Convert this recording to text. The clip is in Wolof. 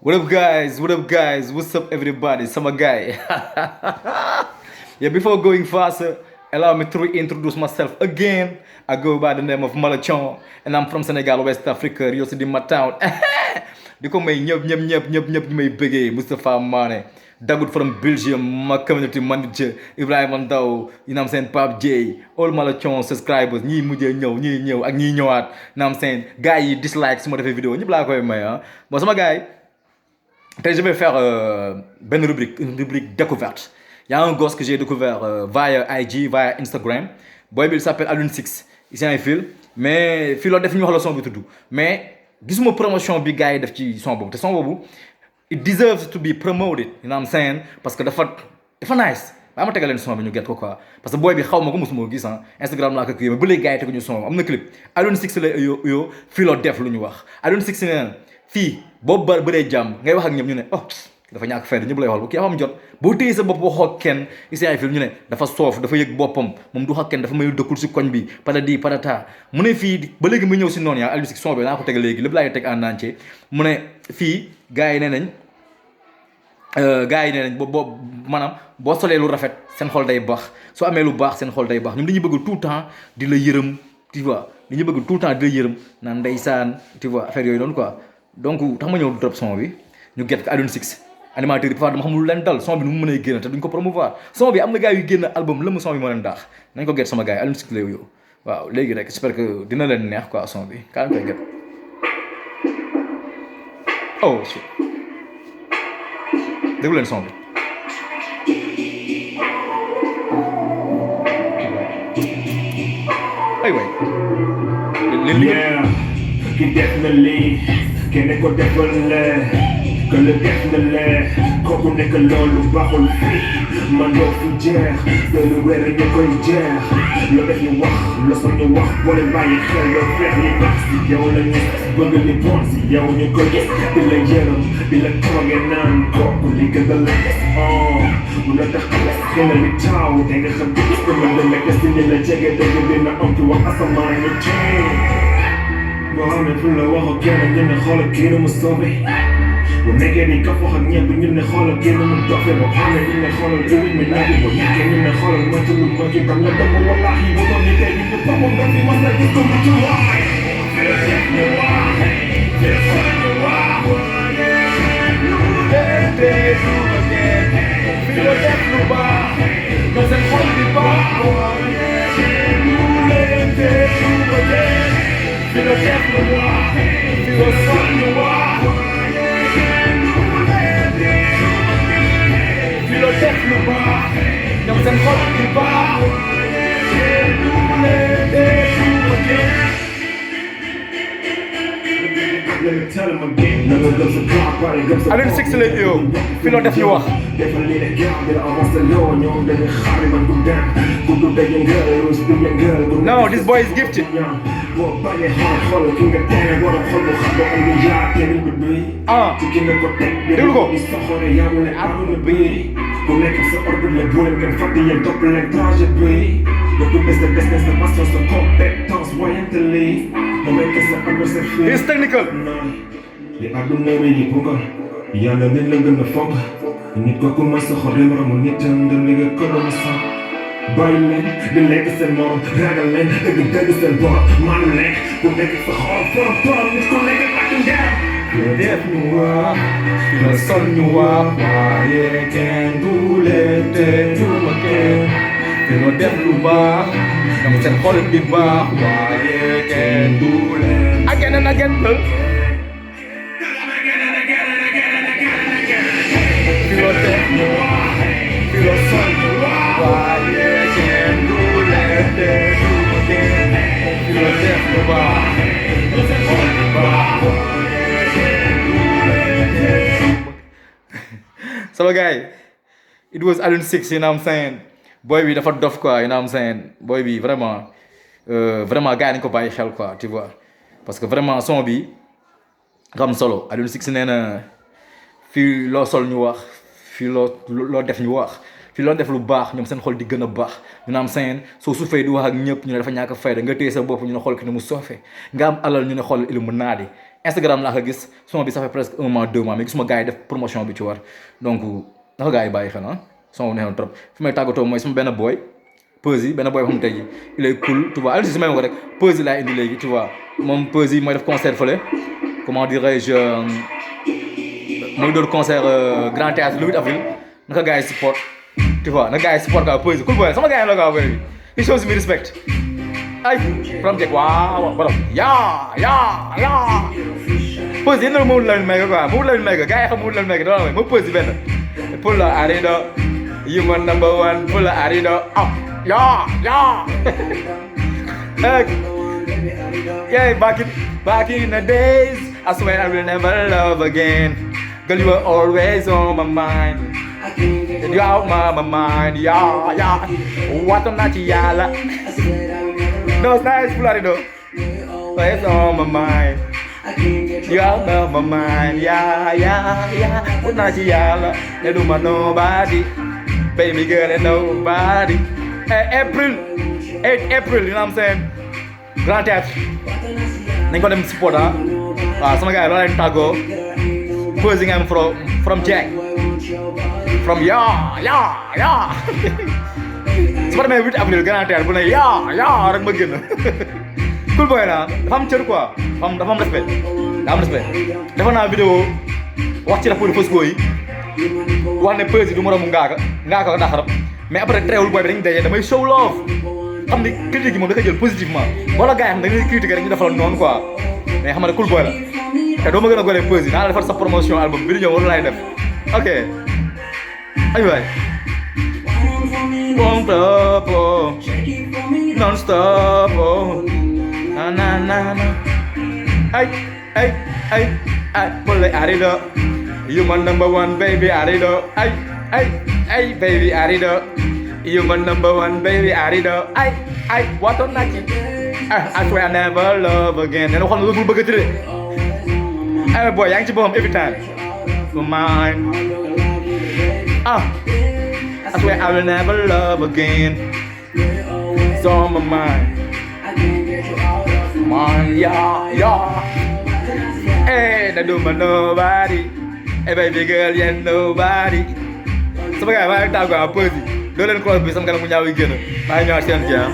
What up, guys? What up, guys? What's up, everybody? Sama guy. Yeah, before going faster, allow me to reintroduce myself again. I go by the name of MALATHION, and I'm from Senegal, West Africa, Rio City, my town. Di ko may ñëpp ñu may bëggee Moustapha Mané Dagoud from Belgium, my community manager Ibrahima Ndaw, you know what I'm saying, Pape J, all MALATHION subscribers, ñii mujjee ñëw ak ñii ñëwaat, you know what I'm saying, gars yi dislike su ma defee vidéo ñëpp laa koy may ah. Bon sama gars yi tey je vais faire une rubrique découverte. Il y a un gosse que j'ai découvert via IG, via Instagram. Boy bi il s'appelle alioune.T.V. Il s'est un fil mais fii loolu def ñu wax la son bi tudd mais gisuma promotion bi gars yi def ci son boobu te son boobu it deserves to be promoted, you know what I'm saying, parce que dafa nice. Baa ma tegal leen son bi ñu get ko quoi parce que boy bi xaw ma ko mosuma gis ah Instagram laa ko kii mais ba léegi gars yi teguñu son am na clip alioune.T.V la yo fii loo def lu ñu wax alioune.T.V nee na fii boobu bëree jàmm ngay wax ak ñoom ñu ne oh dafa ñàkk fayda ñëpp lay xool bu kii am jot boo téye sa bopp waxoo kenn ici ay film ñu ne dafa soof dafa yëg boppam moom du wax kenn dafa may dëkkul si koñ bi patadi patata mu ne fii ba léegi mu ñëw si noonu yaa alioune.T.V son bi naa ko teg léegi lépp laay teg en entier mu ne fii gars yi nee nañ boo maanaam boo solee lu rafet seen xol day baax soo amee lu baax seen xol day baax ñoom dañuy bëgg tout le temps di la yërëm tu vois dañuy bëgg tout le temps di la yërëm naan ndeysaan tu vois affaire yooyu noonu quoi donc tax ma ñëw drop son bi ñu get ko alioune.T.V animateur yi parfois dama xamul leen dal son bi nu mu mënee génn te duñ ko promouvoir son bi am na gars yu génn album lëmm son bi moo leen daax nañ ko get sama gars yi alioune.T.V lay yow waaw léegi rek j'espère que dina leen neex quoi son bi kaa koy get oh shit déglu leen son bi ay way ki def na lii kenn ko defal que le def na leer kooku nekk loolu baaxul fii man doo fi jeex te lu wér ñu koy jeex loo def ñu wax loo sax ñu wax boole bàyyi xel loo feex ñu baax si yow la ñu bëgg li bon si yow ñu ko gis di la yërëm di la tooge naan kooku li gën a la des bu la tax xel li taaw te nga xam di gis ma demee des ni la jege dëgg dina am ci wax asamaan ñu tee boo xam ne fu la waxoo kenn ñu ne xoolal kii nu mu soobee bu nekkee ni ka wax ak ñëpp ñu ne xoolal kii nu mu doxee boo xam ne ñu ne xoolal jiwu mi naaj bi boo nekkee ñu ne xoolal moytu lu moytu tam la dama wallaahi bu doon nekkee ñu ne toog nga fi mas a gis ko mu ci waay fi la def ñu wax fi la xool ñu wax lu leen tee lu ma dee fi la def lu baax nga seen xol di baax lu leen tee lu ma dee fi la def lu wax fi la xool ñu wax lo def lu baax ñoom seen xol di baax lu leen def lu ma gën alioune.T.V la yow fi loo def ñu wax no this boy is gifted déglu ko ku nekk sa ordre la boole ngeen fàtte yéen topp leen trajet bi nga tuddee sa business sa passion sa compétence moyente lii mu nekk sa adversaire fii it's technical li àdduna bi yi bu nga yàlla nit la gën a fonk nit kooku mooy sa xol yi moromu nitam dem liggéey ko doon sax bàyyi leen di lekk seen morom ragal leen dëgg seen borom maanu leen ku nekk sa xol forom nit ku nekk ak ndeer lo def ñu wax lo sol ñu wax waaye kenn du leen te du ma kenn fi loo def lu baax ñoom seen xol di baax waaye kenn du leen again and again fi loo def ñu wax fi loo sol ñu wax waaye kenn du leen te du ma kenn fi loo def lu baax ñoom seen xol di baax sama gars it was alioune.T.V you know what I'm saying boy bi dafa dof quoi you know what I'm saying boy bi vraiment gars yi nañu ko bàyyi xel quoi tu vois parce que vraiment son bi xam solo alioune.T.V nee na fii loo sol ñu wax fii loo def ñu wax fii loo def lu baax ñoom seen xol di gën a baax you know what I'm saying soo suufee di wax ak ñëpp ñu ne dafa ñàkk fayda nga téye sa bopp ñu ne xool ki ne mu soofee nga am alal ñu ne xool Illuminati Instagram laa ko gis son bi ça fait presque 1 mois 2 mois mais gisuma gars yi def promotion bi ci war donc dafa gars yi bàyyi xel ah son bu neexoon trop fi may tàggatoo mooy sama benn boy Peuzzi benn boy boo xam ne tey jii il est cool tu vois Aliou si may ma ko rek Peuzzi laa indi léegi tu vois moom Peuzzi mooy def concert fële comment dirais-je mooy doon concert Grand Théâtre le 8 avril naka gars yi support tu vois naka gars yi support quoi Peuzzi cool boy sama gars yi la quoi boy bi he shows me respect ay from Jack waaw borom yaa Peuzzi yéen a Mamadou Lamine Mega quoi Mamadou Lamine Mega gars yi xam Mamadou Lamine Mega dama la mooy Peuzzi benn pour la arido you my number one pour la arido up yaa yeah back in the days I swear I will never love again girl you were always on my mind and you out my mind yeah what on that yala no it's nice pour la arido always on my mind you out of my mind yeah what not yala they do my nobody baby girl and nobody April 8 April you know what I'm saying Grand Théâtre nañ ko dem support ah waaw sama gars yi loolu leen tàggoo Peuzzi nga am from Jack from yaa su ma demee 8 avril Grand Théâtre bu ne yaa rek ma génn cool boy na dafa am cër quoi dafa am respect dafa naa vidéo wax ci rapport Fosco yi wax ne Peuzzi du moromu ngaaka ko daxaram mais après teewul booy bi dañuy daje damay show love xam ni critique yi moom da koy jël positivement wala gars yi xam da ngay critiquer rek ñu defal noonu quoi mais xam nga cool boy la te doo ma gën a gore Peuzzi naa la defal sa promotion album bi di ñëw wala laay def ok ay waay non stop na ay pour les arido you my number one baby arido ay baby arido you my number one baby arido ay what on that I swear I never love again nee na waxoon na loolu bëgg a tëddee ay boy yaa ngi ci boppam every time for mine I swear I will never love again it's on my mind yeah hey that do my nobody hey baby girl yeah nobody sama gars yi maa ngi tàggoo Peuzzi doo leen cross bi sama kanam mu ñaaw yi génn maa ngi ñëwaat seen jàmm